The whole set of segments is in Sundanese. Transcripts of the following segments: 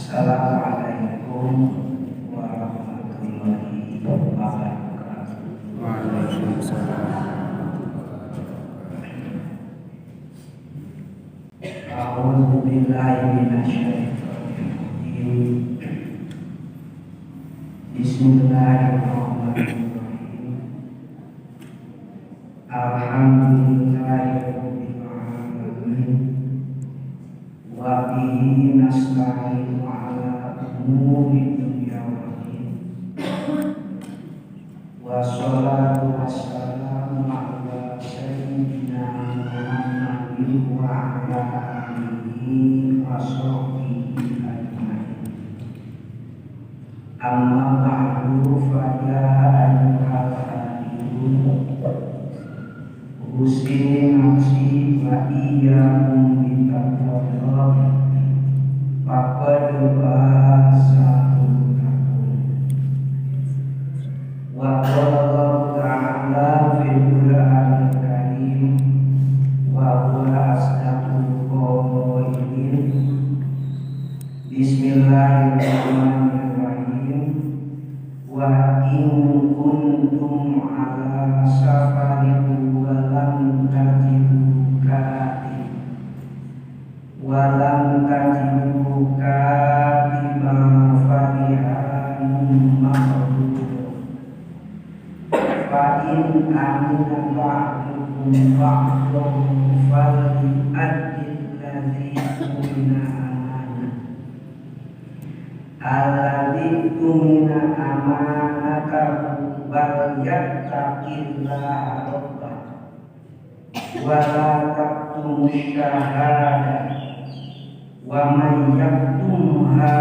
Assalamualaikum warahmatullahi wabarakatuh. Waalaikumsalam. A'udzu billahi minasyaitonir rajim. Bismillahirrahmanirrahim. Alhamdulillahirabbil alamin. Wa bihi nasta'inu ala umuri dunya waddin. Wassalatu wassalamu ala sayyidina Muhammadin wa ala alihi wa sahbihi ajma'in. Amma ba'du, fa ya ayyuhal hadirun, usi nafsi wa iyyakum bitaqwallah faqad fasatum. Wa qala ta'ala fil Qur'anil Karim wa huwa asdaqul qailin. Bismillahirrahmanirrahim. Wa in kuntum ala safarin wa lam tajidu katiban farihanun maqbul. Fa in amina ba'dukum ba'dan falyu'addi alladhi tumina amanah alladhi tumina amanatahu wal yattaqillaha rabbah wa la taktumus syahadah wa man yaktumha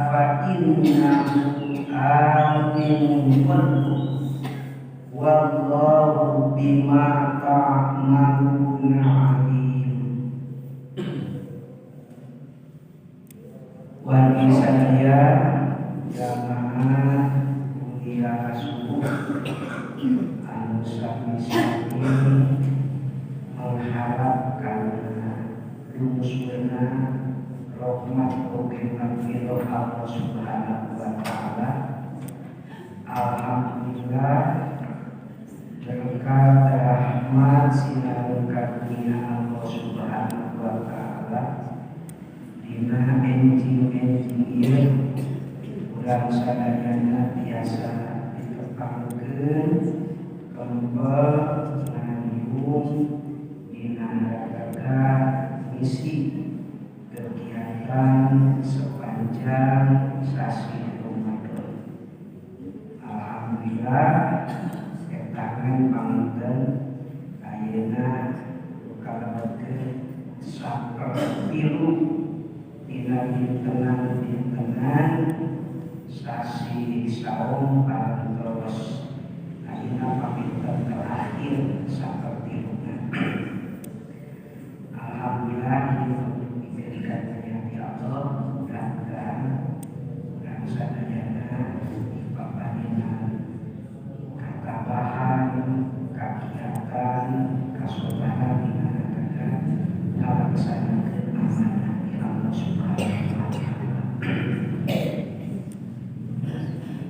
fa innahu athimun qalbuh. Wallahu bima ta'maluna alim. Wargi sadaya jamaah kuliah subuh anu sami-sami mengharapkan lungsurna rahmat ugi magfirah Allah Subhanahu wa taala. Alhamdulillah, berkat rahmat sinareng karunia Allah Subhanahu wa taala, dina enjing-enjing ieu urang sadayana tiasa ditepangkeun kempel ngariung dina raraga misi kegiatan sepanjang sasi Ramadan. Alhamdulillah, tangan panginten ayeuna kalebetkeun sapertilu dina dintenan-dintenan sasi saum parantos ayeuna paminten terakhir sapertiluna. Alhamdulillah, ini diberikan dari Allah, mudah-mudahan urang sadayana dipaparinan katabahan, kagiatan, kasobaran dina raraga ngalaksanakeun amanah di Allah Subhanahu wa taala.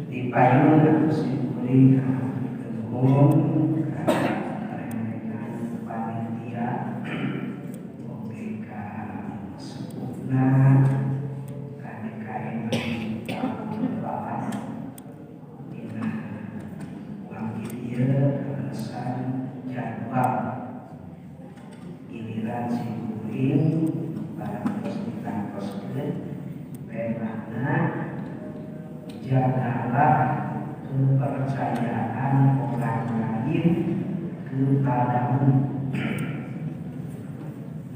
Di payun atuh simkuring ngahaturkeun nuhun ka rerencangan panitia oge ka sepuhna ka DKM Bapak dina waktu ieu alasan jadwal giliran simkuring parantos ditangtoskeun temana jagalah kepercayaan orang lain kepadamu.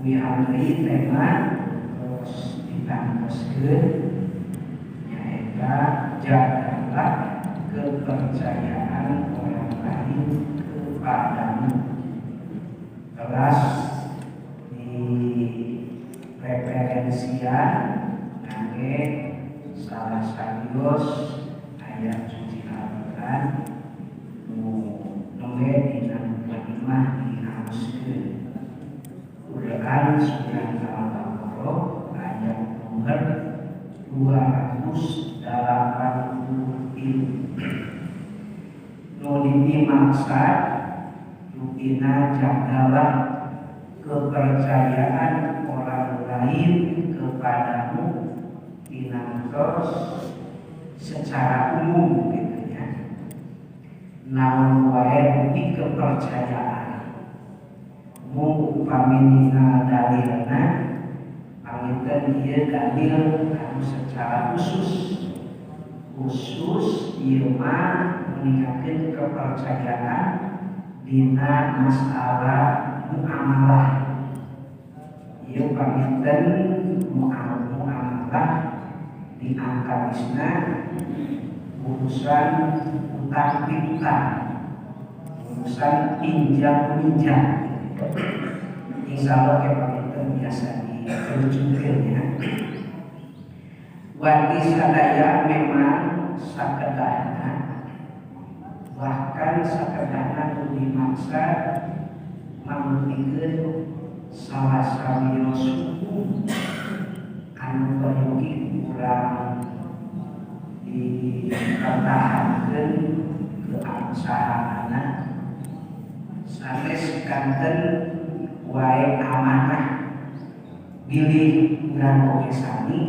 Wihamri tema terus ditangtoskeun nyaeta jagalah kepercayaan orang lain kepadamu. Kelas di referensian ngangge salah sarios ayat suci Al-Qur'an nu nembe dina mukadimah dihaoskeun. Quran surah Al-Baqarah ayat nomor 2 1283. Nu dimaksud rupina jagalah kepercayaan orang lain kepadamu pinantos secara umum gitu ya. Naon wae rupi kepercayaan mung upami ningal dalilna panginten ieu dalil anu secara khusus khusus ieu mah meningkatkan kepercayaan dina masalah muamalah. Ieu panginten muamalah di antawisna urusan utang piutang, urusan pinjam minjam. Insya Allah kayak panginten biasa dirujukin ya. Wargi sadaya memang sakedahna, bahkan sakedahna nu dimaksa mangupikeun salah sawios hukum anu peryogi kurang dipertahankeun keabsahanana sanes kanten wae amanah bilih urang oge sami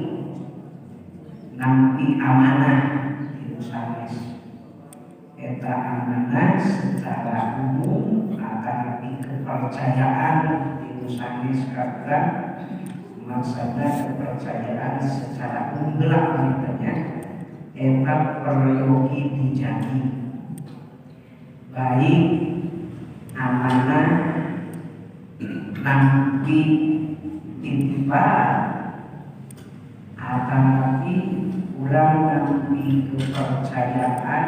nampi amanah itu sanes eta amanah secara umum akan kepercayaan itu sanes karena maksudnya kepercayaan secara umum gelap gitu eta peryogi dijagi baik amanah nampi titipan atau nampi urang nampi kepercayaan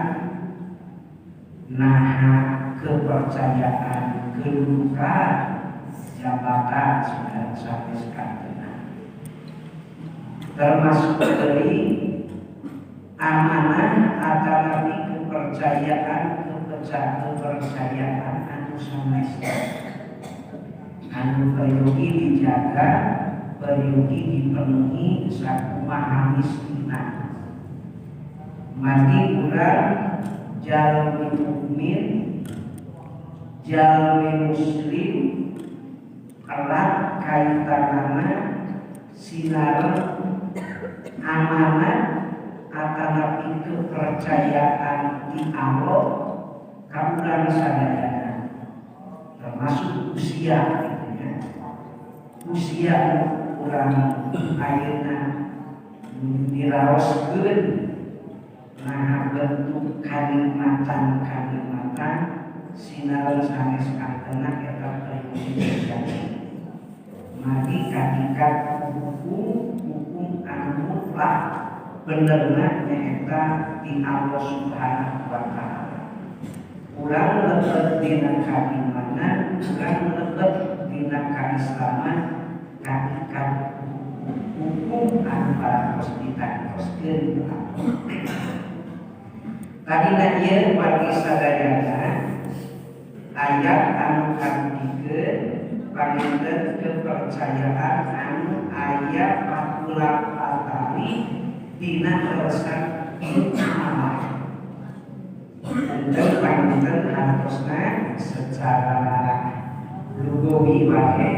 nah kepercayaan kedudukan jabatan sudah sampai sekarang termasuk dari amanah atau nampi kepercayaan kepercayaan anu sanes anu peryogi dijaga peryogi dipenuhi sakumaha mistina mati urang jalmi mukmin jalmi muslim erat kaitanana sinareng amanat atanapi kepercayaan di Allah ka urang sadayana termasuk usia gitu ya. Usia urang ayeuna diraoskeun nah bentuk kanikmatan-kanikmatan sinareng sanes kantena eta peryogi terjadi mari kadikat hukum hukum anu mutlak benerna nyaeta di Allah Subhanahu wa taala. Urang lebet dina kaimanan, urang lebet dina kaislaman kaikat hukum anu parantos ditantoskeun ku Allah. Tadina ieu wargi sadayana ayat anu kadugikeun panginten kepercayaan anu aya patulak patali dina leresan muamalah. Dan panginten hartosna secara lugawi wae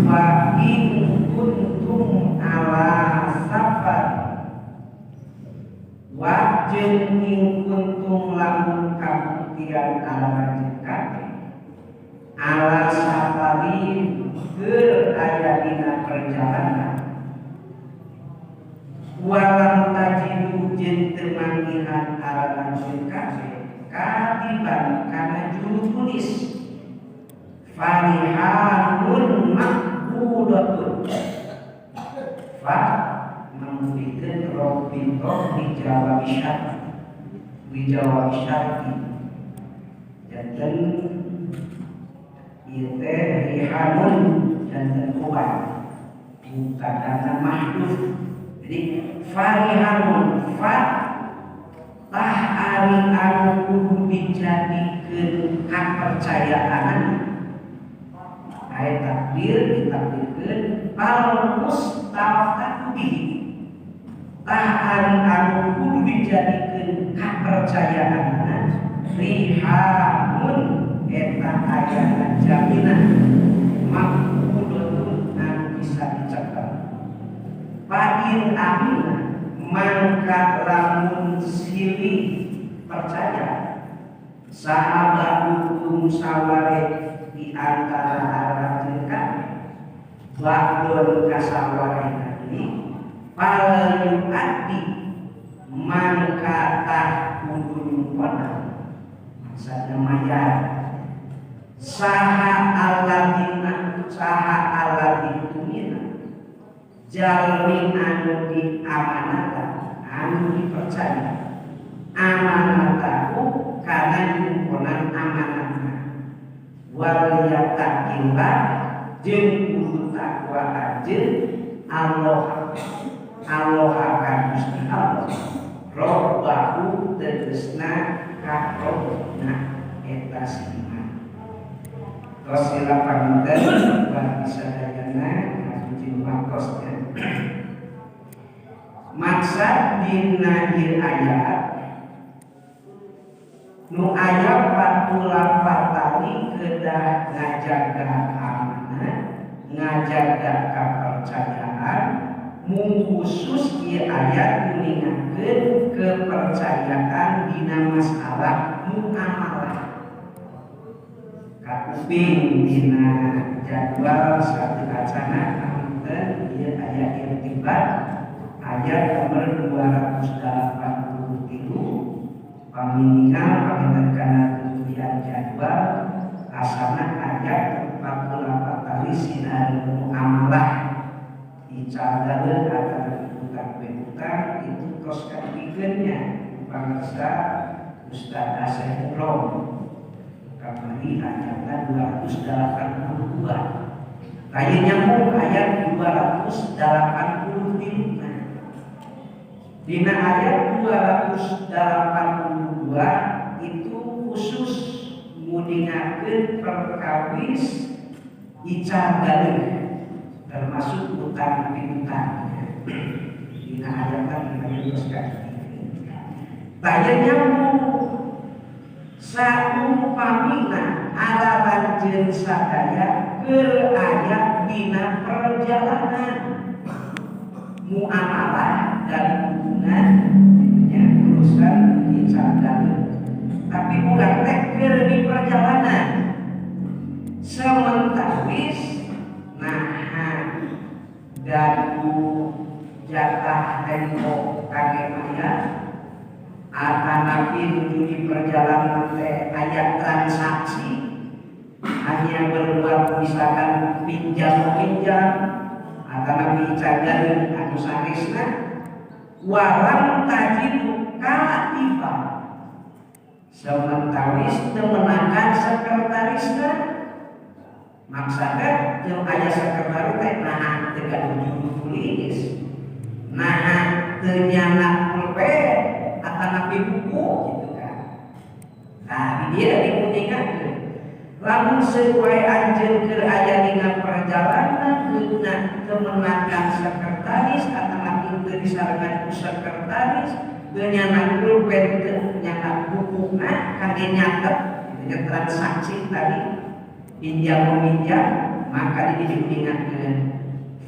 fa in kuntum ala safar wa jeung in kuntum lamun kabuktian ala lanjut kabeh ala safarin keur aya dina perjalanan walam tajidu jeung teu manggihan ala lanjut kabeh katiban kana juru tulis farihanun maqbudatun fa memberikan robito dijawab syarat dijawab syarti janten ieu teh rihanun janten kuat mubtadana mahdhuf. Jadi farihanun fa tah ari anu kudu dijadikeun kapercayaan aya takdir ditakdirkeun al mustafatu bihi Tah anu kudu dijadikeun kapercayaanna rihanun eta ayana jaminan maqbudun anu bisa dicekel. Fa'in amina mangka lamun silih percaya sahabat hukum saware di antara aranjeun kabeh ba'dun kasaware tadi fal yu'addi mangka tah kudu nyumpona maksudna mayar saha alladina saha alladina jalmi anu diamanatan anu dipercaya amanatahu kana nyumponan amanatna wal yattaqillah jeung kudu takwa anjeun Allah Allah ka Gusti Allah Rabbahu tegesna ka Rabbna eta si iman. Tos sila panginten bagi sadayana ngajujin waktosnya. Maksad dina ieu ayat nu aya 48 tali kedah ngajaga amanah, ngajaga kepercayaan, mung khusus ieu ayat nguningakeun kepercayaan dina masalah muamalah. Kakuping dina jadwal satu acana panginten ieu aya irtibat ayat nomor 283 paminingal panginten kana tutuyan jadwal asana ayat 48 tali sinar muamalah ical dalil atau utang piutang itu tos kadugikeunnya pangersa Ustaz Asep Mukrom kamari ayatna 282 taya nyambung ayat 283. Dina ayat 282 itu khusus nguningakeun perkawis ical dalil termasuk utang piutang. Dina ayat tadi terus taya nyambung saumpamina ala lanjeun sadaya keur aya dina perjalanan muamalah dan hubungan nya urusan ical dalil tapi urang teh keur di perjalanan sementawis naha gaduh jatah tempo kangge mayar atanapi nuju di perjalanan teh aya transaksi hanya berbuat misalkan pinjam meminjam atanapi cagar anu sanesna walam tajidu katiba sementawis teu meunangkan sekretarisna maksudna teu aya sekretaris teh naha teu gaduh juru tulis naha teu nyanak pulpen atanapi buku gitu kan. Nah di dia dipuningakeun lamun sesuai anjeun keur aya dina perjalanan keuna teu meunangkan sekretaris atanapi teu disarengan ku sekretaris teu nyanak pulpen teu nyanak bukuna kangge nyatet gitu transaksi tadi pinjam meminjam maka di dieu dipuningakeun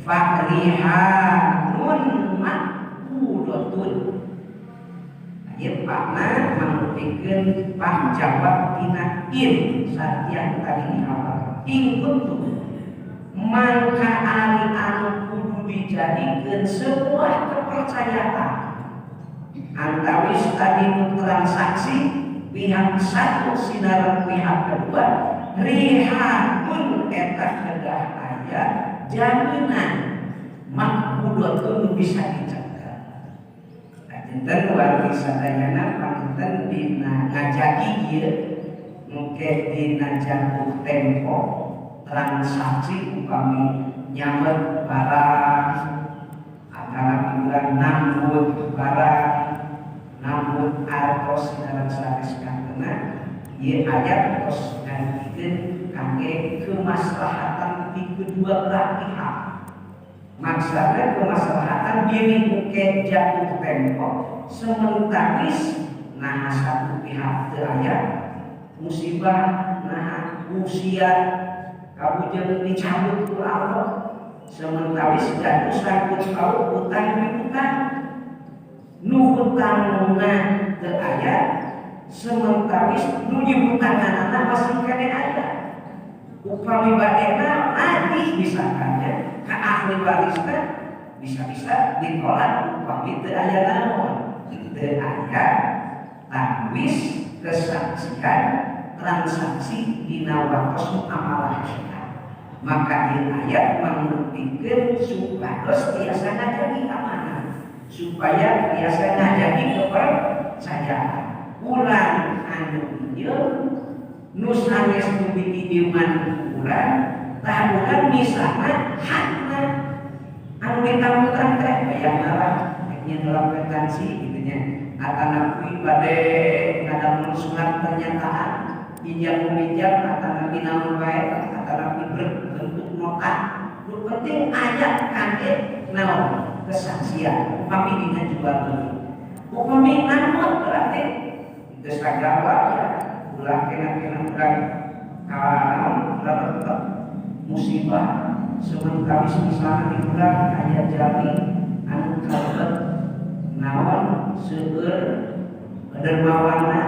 farihanun maqbudatun. Ieu pakna mangupikeun pangjawab dina in satian tadi di awal in kuntum mangka ari anu kudu dijadikeun sebuah kepercayaan antawis tadi nu transaksi pihak satu sinaran pihak kedua rihanun eta kedah aya jaminan maqbudatun bisa dicekel. Janten wargi sadayana panginten dina ngajagi ieu engke dina jatuh tempo transaksi upami nyamet barang antara urang nambut barang nambut artos dalam sanes kantena ieu ayat tos ngartikeun kangge kemaslahatan di kedua belah pihak. Maksudnya kemaslahatan diri engke jatuh tempo sementawis nah satu pihak teu aya musibah, nah usia kabujeng dicabut ku Allah, sementawis gaduh sangkut paut utang piutang, nu hutangna teu aya, sementawis nu dihutanganana masih keneh aya. Upami badena nagih misalkan ya ka ahli warisna, bisa-bisa ditolak upami teu aya naon, teu aya tangwis kesaksian transaksi dina waktos muamalah. Maka ieu ayat mangbuktikeun supados tiasa ngajagi amanah, supaya tiasa ngajagi kepercayaan. Urang anu pinjeum, nu sanes nu dipinjeuman urang, tah urang misalna hakna anu ditanggutan teh bayang marah nyeun kwitansi gitu nya, atanapi bade ngadamel surat pernyataan pinjam meminjam, atanapi naon wae, atanapi berbentuk nota, nu penting aya kangge naon, kesaksian. Upami dina jual beli, upami naon, berarti geus kagawa ya ulah kena-kena urang naon, ulah tetep musibah. Sementara misalnya di urang aya jalmi anu kalebet naon, seueur dermawanna,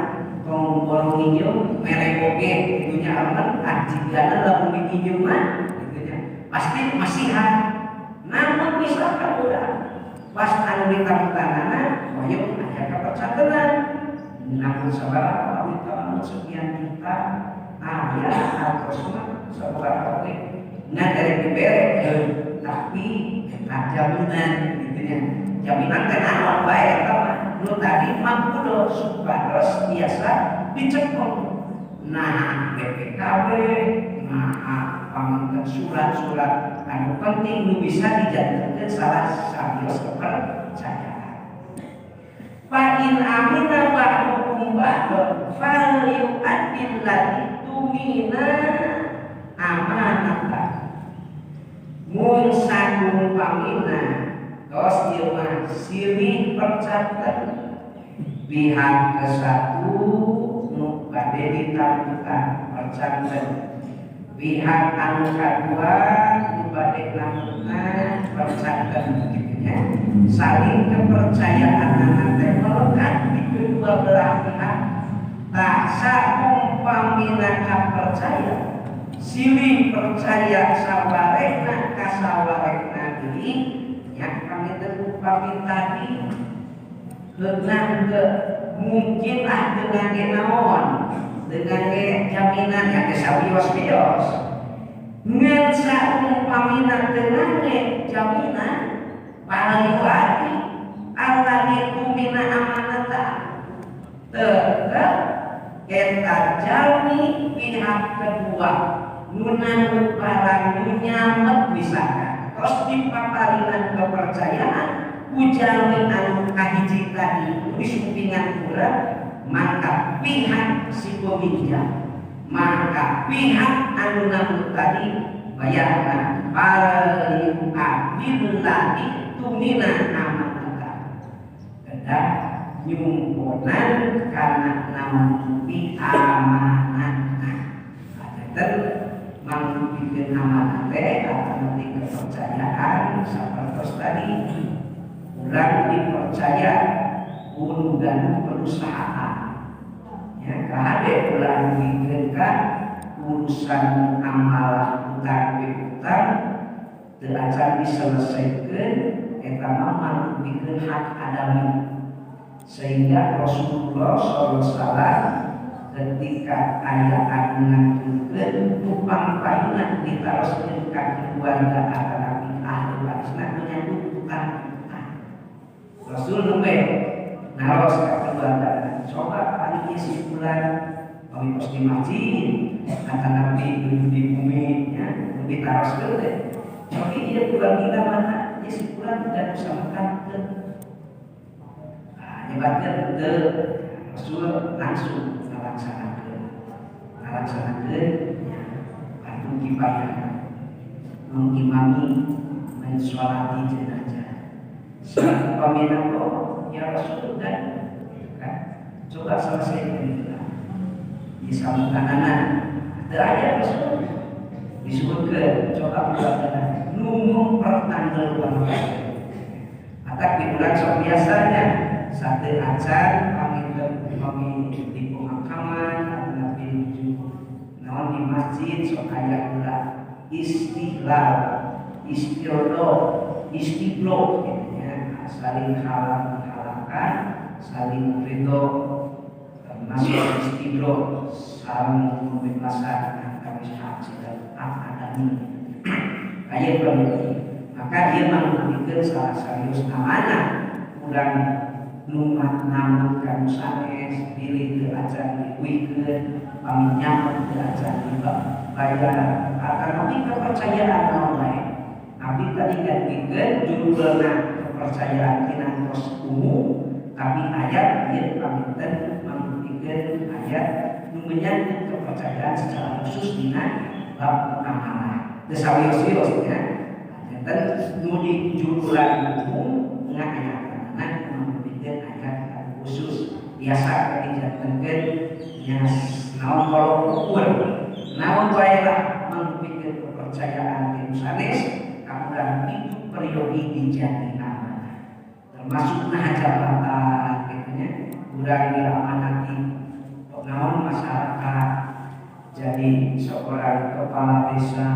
tong borong nginjem mere oge kitu nya, aman ah jigana lamun dipinjem mah kitu nya, pasti masihan. Namun misalkan urang pas anu ditamutanana hoyong aya kapercantenan, namun sabaraha anu sekian juta aya atos mah sabaraha oge ngan dari dibere, tapi eta jaminan gitu nya. Jaminan teh naon bae, eta mah nu tadi mangkudo supados biasa dicekong, nah BPKB, nah pamanten surat-surat anu penting nu bisa dijadikan salah sawios kepercayaan. Fa in amina ba'dukum ba'don fal yu'addil ladzi tumina amanata. Mun sakumpamina tos ieu mah silih percanten, pihak ke satu nu bade ditamputan percanten, pihak anu kadua nu bade namutna percanten gitu nya, saling kepercayaan teh melekat di kedua belah pihak. Tak sakumpamina kapercaya, silih percaya sawarekna ka sawarekna deui nya, kami teh upami tadi dengan ke mungkin lah dengan ge naon, dengan ge jaminan ya, ge sawios-wios. Ngan saumpamina dengan ge jaminan, paling lagi alladzi tumina amanata, tetep eta jalmi pihak kedua nu nanggut barang, nu nyamet misalkan, terus dipaparinan kepercayaan ku jalmi anu kahiji tadi disumpingan urang, maka pihak si peminjam, maka pihak anu nanggut tadi bayarna. Fal yu'addil ladzi tumina amanata, kedah nyumponan karena nampi amanah. Nah, mangbuktikeun amanah teh atau kepercayaan sapertos tadi urang dipercaya pun gaduh perusahaan ya, kahade ulah dugikeun ka urusan amalah utang piutang teu acan diselesaikeun. Eta mah mangbuktikeun hak adami, sehingga Rasulullah SAW ketika aya anu ngaturkeun tupang payunan ditaroskeun ka keluarga atanapi ahli warisna menyangkut utang piutang, Rasul nembe naros ka keluarga, coba kali si fulan kami pos di masjid atanapi di bumi nya ditaroskeun teh, coba ieu keluarga mana ieu si fulan dan bisa makan teu. Nah, nyebatkeun teu, Rasul langsung ngalaksanakeun ya, patuh kifayah mengimami. Mensolati jenazah. Pamina kok ya Rasul dan gitu kan. Coba selesaikan itu di samukanana teu aya Rasul disebutkeun, coba keluarga nu mempertanggungjawabkan. Atak di bulan sok biasanya sate acan pamit pami di pemakaman atau nabi nuju naon di masjid, sok aya heula istihlal, istirdo, istiblo gitu ya, saling halang menghalangkan, saling ridho, termasuk istibro, saling membebaskan antara hak dan hak adami aya perlu. Maka dia membuktikan salah serius amanah kurang numat nambut ka nu sanes, bilih teu acan diuihkeun, pami nyamet teu acan dibayar atau tapi kepercayaan naon wae. Abdi tadi gantikeun judulna kepercayaan kinantos umum, tapi ayat ieu paminten membuktikan ayat nu menyangkut kepercayaan secara khusus dina bab amanah. Teu sawios-wios nya. Janten nu di judulan umum ngaayatna membuktikan ayat anu khusus biasa dijantenkeun nya naon kalau ukur naon wae lah membuktikan kepercayaan di sanes kamudian itu peryogi dijadi amanah, termasuk nah jabatan gitu nya, urang diamanati naon masyarakat jadi seorang kepala desa,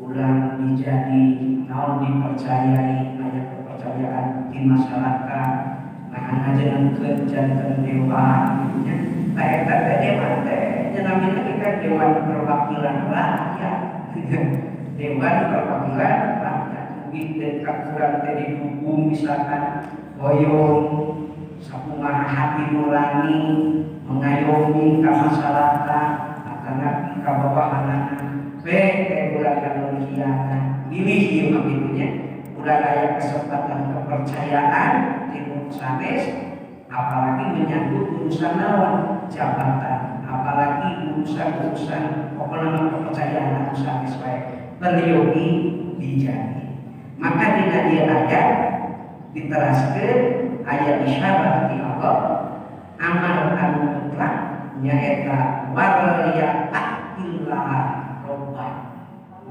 urang dijadi naon dipercayai, banyak kepercayaan di masyarakat, nah ngajenengkeun janten dewan gitu nya. Nah, eta teh dewan teh nya namina kan dewan perwakilan rakyat, dewan perwakilan rakyat. Mungkin ka urang teh didukung, misalkan hoyong sakumaha hati nurani mengayomi ka masyarakat atanapi ka bawahanana we teh urang kanu hianat bilih ieu mah kitu nya. Urang aya kesempatan kepercayaan di sanes, apalagi menyangkut urusan naon jabatan, apalagi urusan-urusan pokoknya kepercayaan anu sanes wae peryogi dijadi. Maka dina ieu ayat diteraskeun ayat isyarat di Allah amar anu mutlak nyaeta wal yattaqillah rabbah,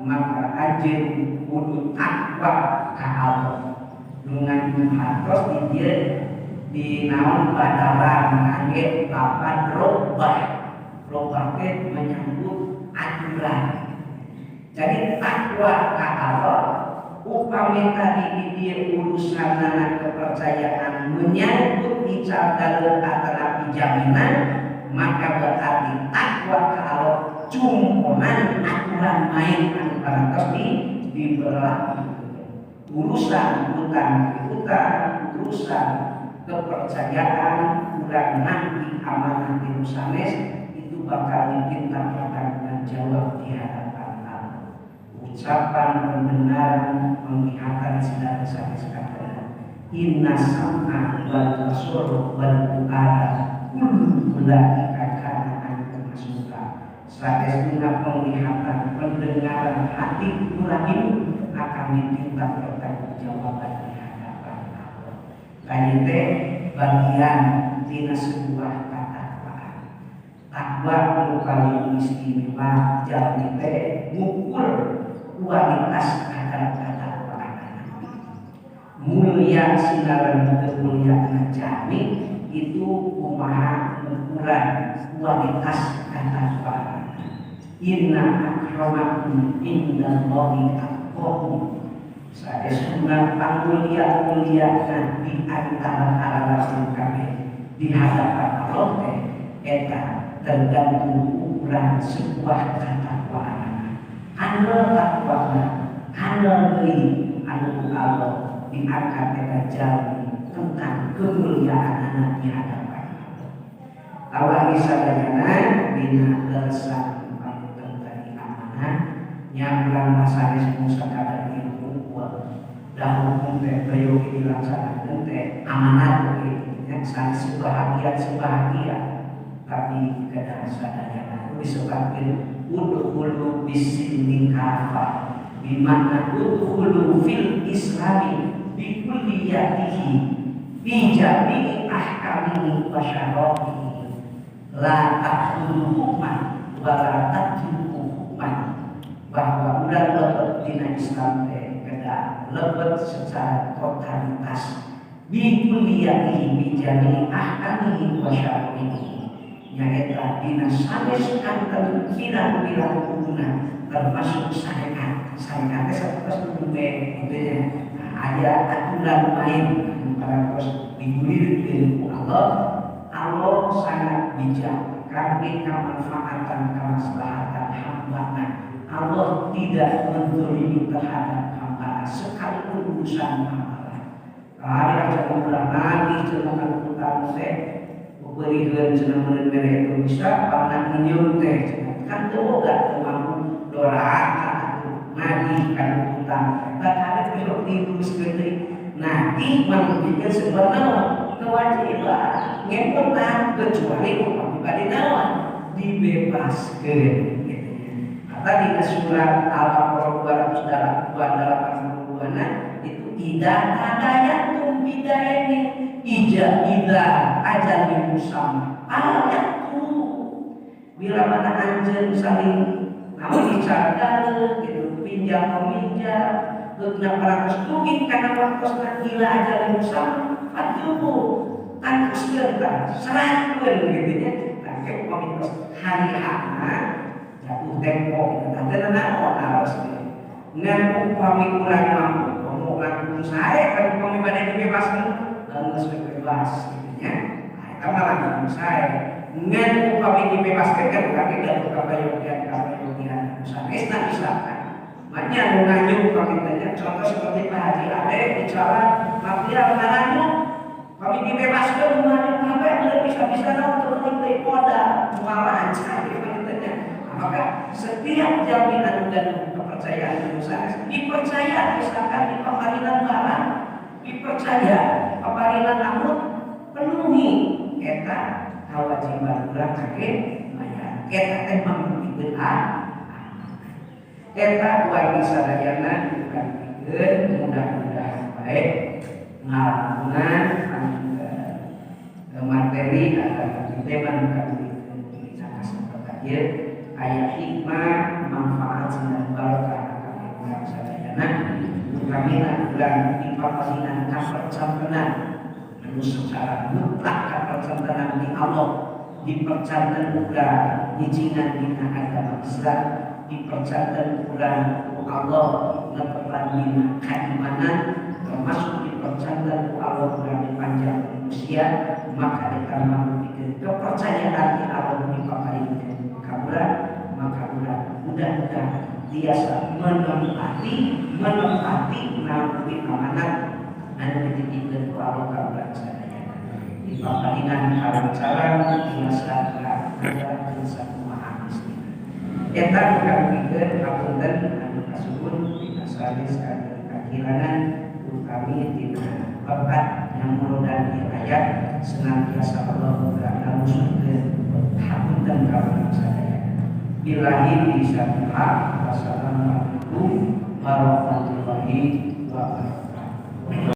maka anjeun kudu takwa ka Allah. Nu ngandung hartos di dieu di naon badalan ngangge lapan robbah. Robbah teh menyambut aturan. Jadi takwa ka Allah upami tadi di dieu urusanana kepercayaan menyangkut ical dalil atanapi jaminan, maka berarti takwa ka Allah cumponan aturan main anu parantos di diberlakukan, urusan utang piutang, urusan kepercayaan kurang nanti amanah di sanes itu bakal diminta pertanggungan jawab di hadapan Allah. Ucapan pendengaran penglihatan sedang sanes kata inna sam'a wal basara wal fuada kullu ulaika kana anhu mas'ula. Saestuna penglihatan, pendengaran, hati nurani akan diminta pertanggungjawaban di hadapan Allah. Kayak teh bagian tina sebuah ketakwaan. Takwa nu paling istimewa jalmi teh ngukur kualitas kadar ketakwaan. Mulia sinaran teu mulia jalmi itu kumaha ukuran kualitas ketakwaan. Inna akramakum indallahi atqakum. Saestuna pangmulia-muliana di antara ararasung kabeh di hadapan Allah teh eta tergantung ukuran sebuah ketakwaan. Anu takwana, anu deui anu Allah diangkat eta jalmi tentang kemuliaan anak di hadapan Allah. Awal sadayana dina lesan panginten tadi amanah nya urang masanes nu sakadar ilmu dah hukum teh peryogi dilaksanakeun teh amanat oge nya, sanes sebahagian sebahagian, tapi kedah sadayana disebabkeun udkhulu bisilmi kafah. Bimana udkhulu fil islami bi kulliyatihi bi jami'i ahkamihi wa syara'ihi la ta'khudhu hukman wa la tatruku hukman. Bahwa urang lebet dina Islam teh kedah lebet secara totalitas bi kulliyatihi bi jami'i ahkamihi wa syara'ihi nyaeta dina sanes kanten pirang-pirang hukuna termasuk syariat. Syariat teh sapertos nu gitu nya. Aya aturan main parantos digulirkeun ku Allah. Allah sangat bijak kangge kamanfaatan kamaslahatan hambana. Allah tidak menzalimi terhadap hambana sekalipun urusan amalan. Ari aja urang nagih cenah ka utang teh beureun cenah meureun mere itu bisa pangna nginjeum teh cenah kan teu boga teu mampu doraka atuh nagih kana utang eta kadek besok diteruskeun deui nagih mangupikeun sebuah naon kewajiban ngemutan kecuali upami bade naon dibebaskeun gitu nya. Kata dina surat Al-Baqarah 282 itu ida tadayantum bidaini ija ida ajalin musamma ayatu bila mana anjeun saling naon dicagal gitu pinjam meminjam geuna parantos dugi kana waktosna ila ajalin musamma fatuhu tangkaskeun tah serahkeun gitu nya. Tah ke upami tos hari hana jatuh tempo gitu tah teu naon aros ngan upami urang mampu komo langkung sae kan upami bade dibebaskeun geus bebas gitu nya. Nah eta mah langkung sae ngan upami dibebaskeun kan urang ge gaduh kapayogian sanesna misalkan maknya nu nganjuk upami tanya contoh seperti Pak Haji Ade bicara material ngaranjuk kami dibebaskeun nu nganjuk kabeh meureun bisa-bisa naon teu penting deui modal moal lancar gitu nya. Maka setiap jaminan dan kepercayaan sanes dipercaya misalkan di pemarinan barang dipercaya pemarinan namun penuhi eta kewajiban urang kangge mayar eta teh mambuktikeun eta wargi sadayana bukan pikeun mudah-mudahan baik ngalangkungan materi atau tema nu kadugikeun dina kasempatan ieu aya hikmah manfaat dan barokah kangge urang sadayana utamina urang dipaparinan kapercantenan anu secara mutlak kapercantenan di Allah dipercanten urang nyicingan dina agama Islam dipercanten urang ku Allah netepan dina kaimanan termasuk dipercanten ku Allah urang dipanjang usia maka eta mambuktikan kepercayaan di Allah dipaparikeun ka urang maka urang mudah-mudahan biasa menempati menempati melalui amanat anu dititipkeun ku Allah ka urang sadayana dipaparinan salam biasa ngajarkeun sakumaha mestina eta nu kadugikeun hapunten anu kasuhun dina sanes anu kakirangan utami dina babat nyamurodan ieu ayat senantiasa Allah muga ngamusuhkeun hapunten ka urang sadayana. Billahi bisa. Wassalamualaikum warahmatullahi wabarakatuh.